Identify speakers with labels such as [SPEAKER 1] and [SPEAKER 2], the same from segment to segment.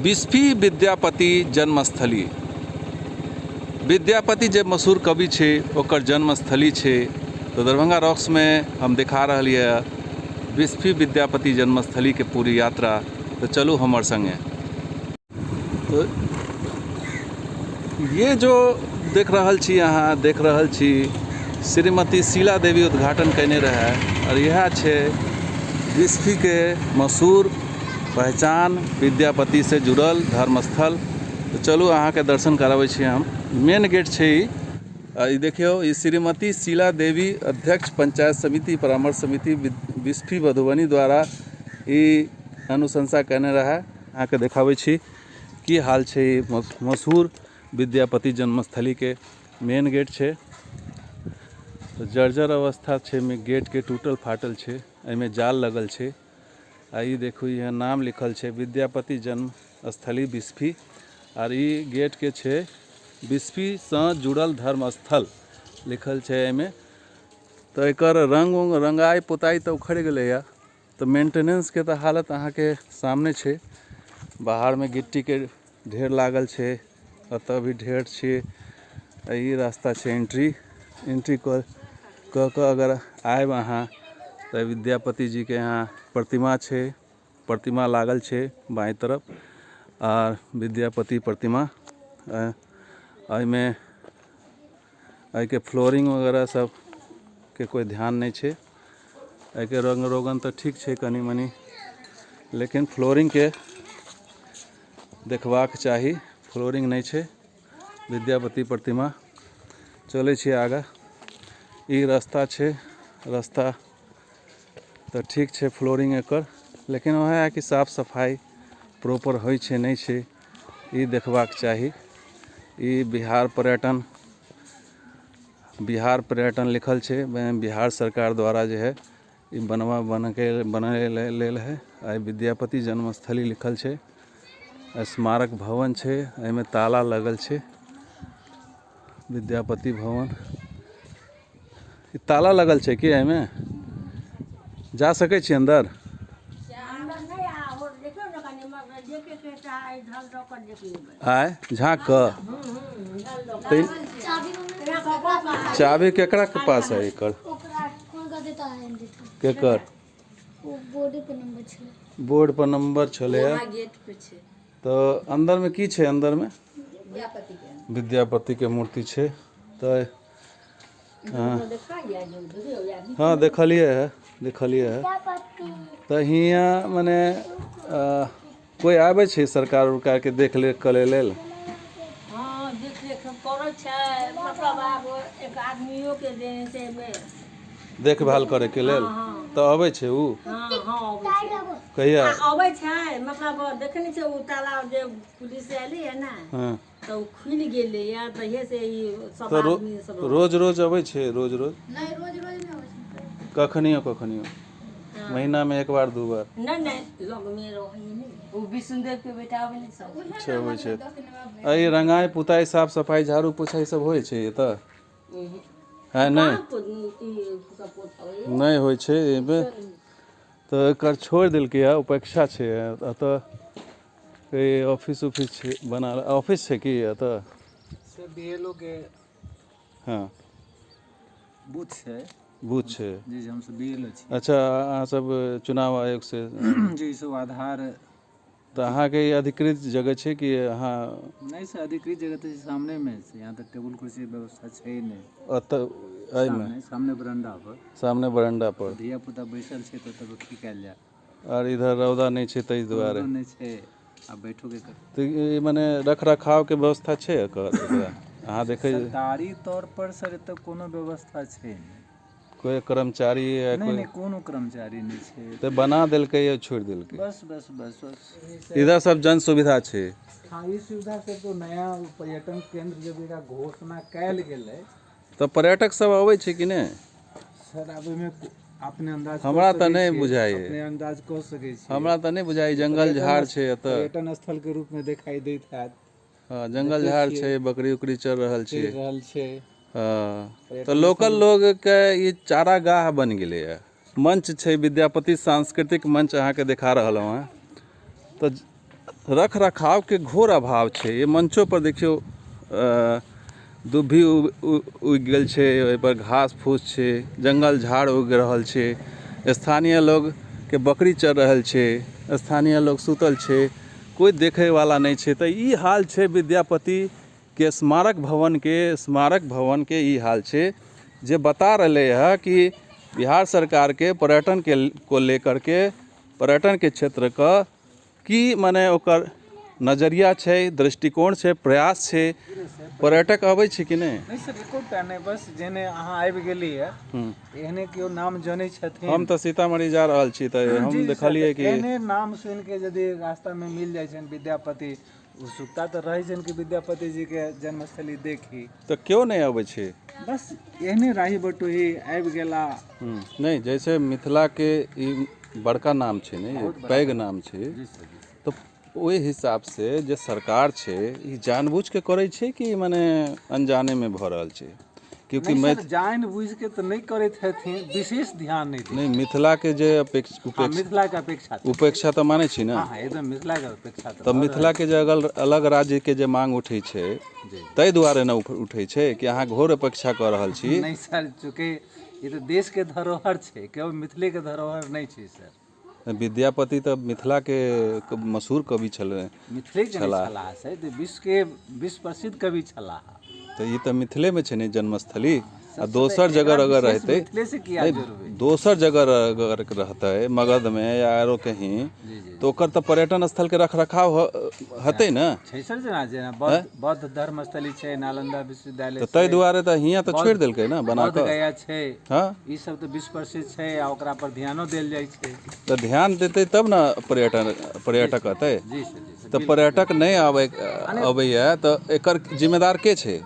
[SPEAKER 1] बिस्फी विद्यापति जन्मस्थली। विद्यापति जे मशहूर कवि छै ओकर जन्मस्थली छै। तऽ दरभंगा रॉक्समे हम देखा रहल यऽ बिस्फी विद्यापति जन्मस्थलीके पूरी यात्रा। तऽ चलू हमर सङ्गे। तऽ ये जो देख रहल छी अहाँ, देख रहल छी श्रीमती शीला देवी उद्घाटन कयने रहए आओर इएह छै बिस्फीके मशहूर पहचान विद्यापतिसँ जुड़ल धर्मस्थल। तऽ चलू अहाँके दर्शन कराबै छी हम। मेन गेट छै ई। आ ई देखियौ, ई श्रीमती शीला देवी अध्यक्ष पंचायत समिति परामर्श समिति बिस्फी मधुबनी द्वारा ई अनुशंसा कयने रहए। अहाँके देखाबै छी की हाल छै। ई मशहूर विद्यापति जन्मस्थलीके मेन गेट छै। तऽ जर्जर अवस्था छै गेटके, टूटल फाटल छै, एहिमे जाल लगल छै। आ ई देखू, यहाँ नाम लिखल छै विद्यापति जन्म स्थली बिस्फी। आर ई गेटके छै बिस्फीसँ जुड़ल धर्मस्थल लिखल छै एहिमे। तऽ एकर रङ्ग उङ्ग रङ्गाइ पोताइ तऽ उखड़ि गेलैए, तऽ मेंटेनेंसके तऽ हालत अहाँके सामने छै। बाहरमे गिट्टीके ढेर लागल छै, एतऽ भी ढेर छै। आ ई रास्ता छै एंट्री। एंट्री कऽ कऽ कऽ अगर आयब अहाँ तऽ विद्यापति जीके यहाँ प्रतिमा छै, प्रतिमा लागल छै बाएँ तरफ। आर विद्यापति प्रतिमा एहिमे एहिके फ्लोरिंग वगैरह सबके कोइ ध्यान नहि छै। एहिके रङ्ग रोगन तऽ ठीक छै कनि मनि, लेकिन फ्लोरिंगके देखबाक चाही, फ्लोरिंग नहि छै। विद्यापति प्रतिमा। चलै छी आगाँ। ई रास्ता छै, रास्ता तऽ ठीक छै फ्लोरिंग एकर, लेकिन वएह कि साफ सफाइ प्रॉपर होइ छै नहि छै, ई देखबाक चाही। ई बिहार पर्यटन, बिहार पर्यटन लिखल छै। बिहार सरकार द्वारा जे है ई बनवा बनके बनाय लेल है। आ विद्यापति जन्मस्थली लिखल छै। स्मारक भवन छै, एहिमे ताला लगल छै। विद्यापति भवन, ई ताला लगल छै कि एहिमे जा सकै छी अन्दर? आय झाँक कऽ तऽ चाभी केकरा के पास है एकर? केकर बोर्ड पर नंबर छलै? तऽ अन्दरमे की छै? अन्दरमे विद्यापतिके मूर्ति छै। तऽ हँ, देखलियै है, देखलियै है। तऽ हियाँ मने कोइ आबै छै सरकार उरकारके देख रेख करै लेल?
[SPEAKER 2] हँ, देख रेख करै छै। मतलब आब एक आदमियोके देने छै एहिमे
[SPEAKER 1] देखभाल करैके लेल। तऽ अबै छै उ?
[SPEAKER 2] हँ, अबै छै।
[SPEAKER 1] कहिया
[SPEAKER 2] अबै छै? मतलब देखै नहि छै ओ ताला जे पुलिस एलै है ने, तऽ ओ खुलि गेलै या तहिये से ई सब
[SPEAKER 1] तऽ
[SPEAKER 2] आदमी सब।
[SPEAKER 1] रोज रोज अबै छै? रोज रोज?
[SPEAKER 3] नहि, रोज रोज नहि अबै छै।
[SPEAKER 1] कखनियो कखनियो, महीनामे एक बार दू बार?
[SPEAKER 2] नहि नहि, लगमे रहै नहि।
[SPEAKER 4] ओ विष्णुदेव के बेटा आबै ने सब।
[SPEAKER 1] अच्छा, अबै छै। आ ई रंगाइ पुताइ, साफ सफाइ, झाड़ू पोछा ई सब होइ छै एतऽ है? नहि, नहि होइ छै एहिमे। तऽ एकर छोड़ि देलकै है, उपेक्षा छै एतऽ। ई ऑफिस उफिस छै बना, ऑफिस छै की एतऽ?
[SPEAKER 5] से बी के बूथ छै।
[SPEAKER 1] बूथ छै।
[SPEAKER 5] जी जी, हमसब बी एल ओ छी।
[SPEAKER 1] अच्छा, अहाँ सब चुनाव आयोग से?
[SPEAKER 5] जी, सब आधार।
[SPEAKER 1] तऽ अहाँके ई अधिकृत जगह छै कि अहाँ?
[SPEAKER 5] नहि सर, अधिकृत जगह तऽ सामनेमे छै। यहाँ तऽ टेबुल कुर्सी व्यवस्था छै नहि।
[SPEAKER 1] एतऽ एहिमे?
[SPEAKER 5] सामने, सामने बरंडा पर।
[SPEAKER 1] सामने बरंडा पर।
[SPEAKER 5] धिया पुता बैसल छै तऽ तब की कयल जाय?
[SPEAKER 1] आर इधर रौदा नहि छै ताहि दुआरे।
[SPEAKER 5] रौदो नहि छै आ बैठोके।
[SPEAKER 1] तऽ ई मने रख रखावके व्यवस्था छै एकर? एकरा अहाँ देखै?
[SPEAKER 5] सरकारी तौर पर सर एतऽ कोनो व्यवस्था छै नहि।
[SPEAKER 1] कोइ कर्मचारी या
[SPEAKER 5] नहि?
[SPEAKER 1] कोइ?
[SPEAKER 5] नहि, कोनो कर्मचारी नहि छै।
[SPEAKER 1] तऽ बना देलकै या छोड़ि देलकै?
[SPEAKER 5] बस बस बस बस।
[SPEAKER 1] इधर सब जन सुविधा छै?
[SPEAKER 5] हाँ, ई सुविधा से तो नया पर्यटन केंद्र जब एकरा घोषणा कयल गेलै।
[SPEAKER 1] तऽ पर्यटक सब अबै छै कि नहि?
[SPEAKER 5] सर, आब एहिमे अपने अंदाज कऽ
[SPEAKER 1] हमरा तऽ
[SPEAKER 5] सकै
[SPEAKER 1] नहि
[SPEAKER 5] छियै।
[SPEAKER 1] बुझाइए।
[SPEAKER 5] अपने अंदाज कऽ सकै छियै।
[SPEAKER 1] हमरा तऽ नहि बुझाइ, जंगल झाड़ छै एतऽ।
[SPEAKER 5] पर्यटन स्थल के रूप में दिखाई दैत हैत।
[SPEAKER 1] हँ, जंगल झाड़ छै, बकरी उकरी चल रहल छै।
[SPEAKER 5] चलि रहल छै।
[SPEAKER 1] हँ, तऽ लोकल लोगके ई चारागाह बनि गेलैए। मंच छै, विद्यापति सांस्कृतिक मंच अहाँके देखा रहल हँ। तऽ रख रखावके घोर अभाव छै। ई मंचो पर देखियौ दुभी उगि गेल छै, ओहिपर घास फूस छै, जंगल झाड़ उगि रहल छै, स्थानीय लोगके बकरी चर रहल छै, स्थानीय लोग सुतल छै, कोइ देखैवला नहि छै। तऽ ई हाल छै विद्यापतिके स्मारक भवनके। स्मारक भवनके ई हाल छै जे बता रहलै हँ कि बिहार सरकारके पर्यटनके को लेकर के पर्यटनके क्षेत्रके की मने ओकर नजरिया छै, दृष्टिकोण छै, प्रयास छै। पर्यटक अबै छै कि नहि?
[SPEAKER 5] नहि सर, एकोटा नहि। बस जेने अहाँ आबि गेलियै, एहने केओ नाम जनै छथिन।
[SPEAKER 1] हम तऽ सीतामढ़ी जा रहल छी तऽ हम देखलियै कि
[SPEAKER 5] एहने नाम सुनि के यदि रास्तामे मिल जाइ छनि विद्यापति, उत्सुकता तऽ रहै छनि कि विद्यापति जी के जन्मस्थली देखी,
[SPEAKER 1] तऽ केओ नहि अबै छै।
[SPEAKER 5] बस एहने राही बटोही आबि गेला।
[SPEAKER 1] नहि, जैसे मिथिलाके ई बड़का नाम छै ने, पैघ नाम छै, तऽ ओहि हिसाबसँ जे सरकार छै ई जानबूझके करै छै कि मने अनजानेमे भऽ रहल छै? क्योंकि
[SPEAKER 5] जानि बुझिके तऽ नहि करैत हेथिन, विशेष ध्यान नहि।
[SPEAKER 1] नहि, मिथिलाके जे अपेक्षा,
[SPEAKER 5] मिथिलाके अपेक्षा,
[SPEAKER 1] उपेक्षा तऽ मानै छी ने?
[SPEAKER 5] एकदम मिथिलाके अपेक्षा।
[SPEAKER 1] तऽ मिथिलाके जे अलग राज्यके जे मांग उठै छै, ताहि दुआरे ने उठै छै कि अहाँ घोर अपेक्षा कऽ रहल छी।
[SPEAKER 5] नहि सर, चूँकि ई तऽ देशके धरोहर छै, केवल मिथिलेके धरोहर नहि छै सर।
[SPEAKER 1] विद्यापति तऽ मिथिलाके मशहूर कवि छलै।
[SPEAKER 5] मिथिलेके छलाह सर, विश्वके विश्व प्रसिद्ध कवि छलाह।
[SPEAKER 1] तऽ ई तऽ मिथिलेमे छै ने जन्मस्थली? आ दोसर जगह अगर रहतै, दोसर जगह अगर रहतै मगधमे या आरो कहीं, तऽ ओकर तऽ पर्यटन स्थलके रख रखाव हेतै ने?
[SPEAKER 5] छै सर, जेना जेना बौद्ध धर्मस्थली छै, नालंदा विश्वविद्यालय,
[SPEAKER 1] तऽ ताहि दुआरे तऽ हियाँ तऽ छोड़ि देलकै ने बना
[SPEAKER 5] कऽ गया छै। हँ, ई सब तऽ विश्व प्रसिद्ध छै आ ओकरा पर ध्यानो देल जाइ छै।
[SPEAKER 1] तऽ ध्यान देतै तब ने पर्यटक अतै।
[SPEAKER 5] जी सर, जी सर।
[SPEAKER 1] तऽ पर्यटक नहि अबैया तऽ एकर जिम्मेदार के छै?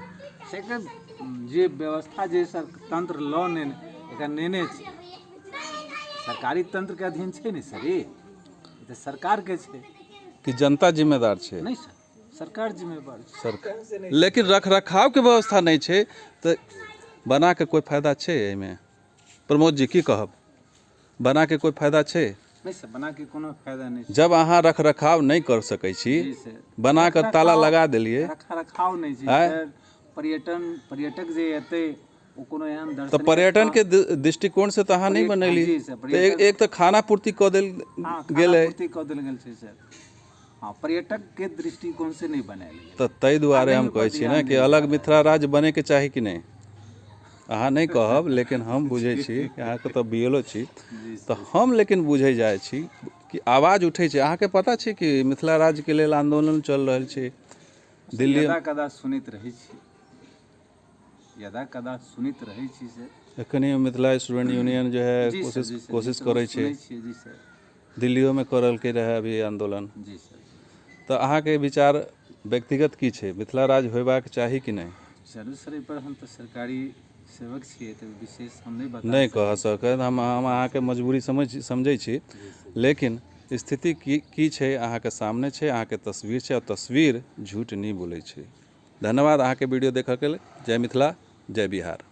[SPEAKER 5] से जे व्यवस्था जे सर तंत्र लऽ ने एकर नेने छै, सरकारी तंत्र के अधीन छै ने सर, ई तऽ सरकार के छै।
[SPEAKER 1] कि जनता जिम्मेदार छै?
[SPEAKER 5] नहि सर, सरकार जिम्मेदार छै।
[SPEAKER 1] सरकार, लेकिन रख रखाव के व्यवस्था नहि छै तऽ बना के कोइ फायदा छै एहिमे? प्रमोद जी की कहब, बना के कोइ फायदा छै?
[SPEAKER 5] नहि सर, बना के कोनो फायदा नहि।
[SPEAKER 1] जब अहाँ रख रखाव नहि कर सकै छी, बना के ताला लगा देलियै,
[SPEAKER 5] रख रखाव नहि छै सर। पर्यटक जे एतै ओ कोनो एहन
[SPEAKER 1] तऽ पर्यटन के दृष्टिकोण से तऽ अहाँ नहि बनेली। तऽ एक तऽ खाना पूर्ति कऽ देल गेलै,
[SPEAKER 5] पूर्ति कऽ देल गेल छै सर। हँ, पर्यटक के दृष्टिकोण से नहि बनायल गेल।
[SPEAKER 1] तऽ ताहि दुआरे हम कहै छी ने कि अलग मिथिला राज्य बनैके चाही कि नहि? अहाँ नहि कहब, लेकिन हम बुझै छी कि अहाँके तऽ बी एल ओ छी, तऽ हम लेकिन बुझै जाइ छी कि आवाज उठै छै। अहाँके पता छै कि मिथिला राज्यके लेल आन्दोलन चलि रहल छै दिल्ली?
[SPEAKER 5] यदा कदा सुनैत रहै छी, यदा कदा सुनैत रहै छी सर।
[SPEAKER 1] एखन मिथिला स्टूडेंट यूनियन जे है कोशिश करै छै।
[SPEAKER 5] जी सर।
[SPEAKER 1] दिल्लियोमे करलकै रहै अभी आन्दोलन।
[SPEAKER 5] जी सर।
[SPEAKER 1] तऽ अहाँके विचार व्यक्तिगत की छै, मिथिला राज्य होयबाक चाही कि नहि?
[SPEAKER 5] चलू सर, एहिपर हम तऽ सरकारी सेवक छियै तऽ विशेष हम नहि बता
[SPEAKER 1] नहि कह सकैत। हम अहाँके मजबूरी समझै छी, लेकिन स्थिति की छै अहाँके सामने छै, अहाँके तस्वीर छै, आओर तस्वीर झूठ नहि बोलै छै। धन्यवाद अहाँके वीडियो देखऽके लेल। जय मिथिला, जय बिहार।